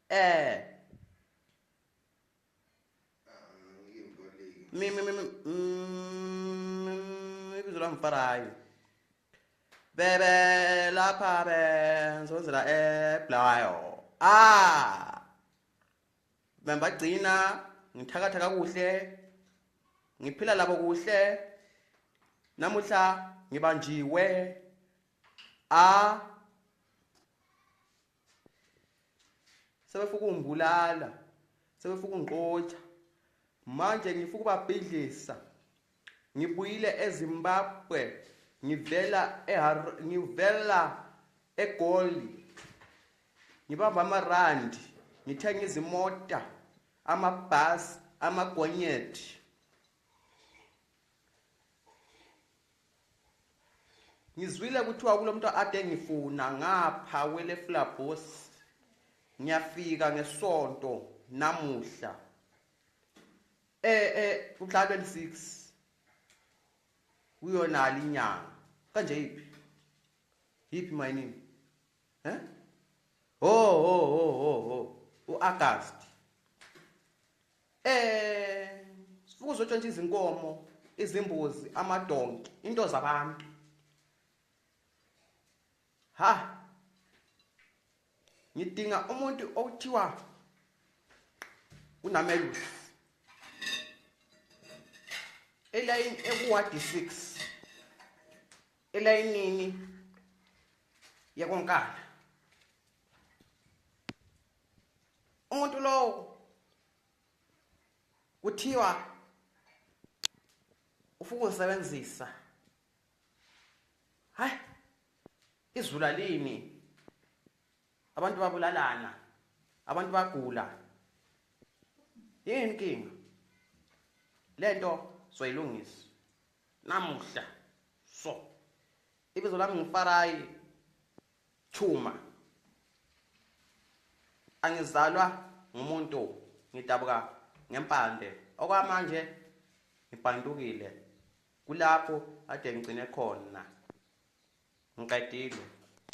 Eh Ngike ngibaleke. Mi mi mi ibizo lami Farai. Bebe lapha be ngisebenzela eBulawayo. Ah! Bembagcina ngithakatha kakuhle. Ngiphila labo kuhle. Namuhla ngibanjiwe. Ah! Sebefuka ungibulala. Sebefuka ungixotsha. Manje ngifuna ukubabhidlisa. Ngibuyile eZimbabwe ngivela ngivela eGoli. Ngibamba amarandi, ngithenga izimota, amabhasi, amagonyethi. Ngizwile kuthiwa kulomuntu ade ngifuna ngapha wele Flabos. Ngiyafika ngesonto namuhla. Kumhla 26 kuyonala inyanga. Kanje yiphi? Yiphi mayinini? Eh? Oh oh oh oh oh. uAugust. Sifuna uzotshontsha izinkomo, izimbuzi, amadonki, into zabantu. Ha. Ngidinga umuntu okuthiwa unamelusi. Elayini ekuwadi 6. Elayinini yakonkana. Umuntu lowo kuthiwa ufuna ukusebenzisa. Hayi izulu alini. Abantu babulalana. Abantu bagula. Yini inkinga? Lento soyilungisa namuhla. So ibizo lami nguFarai Chuma. Angizalwa ngumuntu, ngidabuka ngempande. Okwamanje ngibhantukile. Kulapho ade ngigcine khona. Ngiqedile.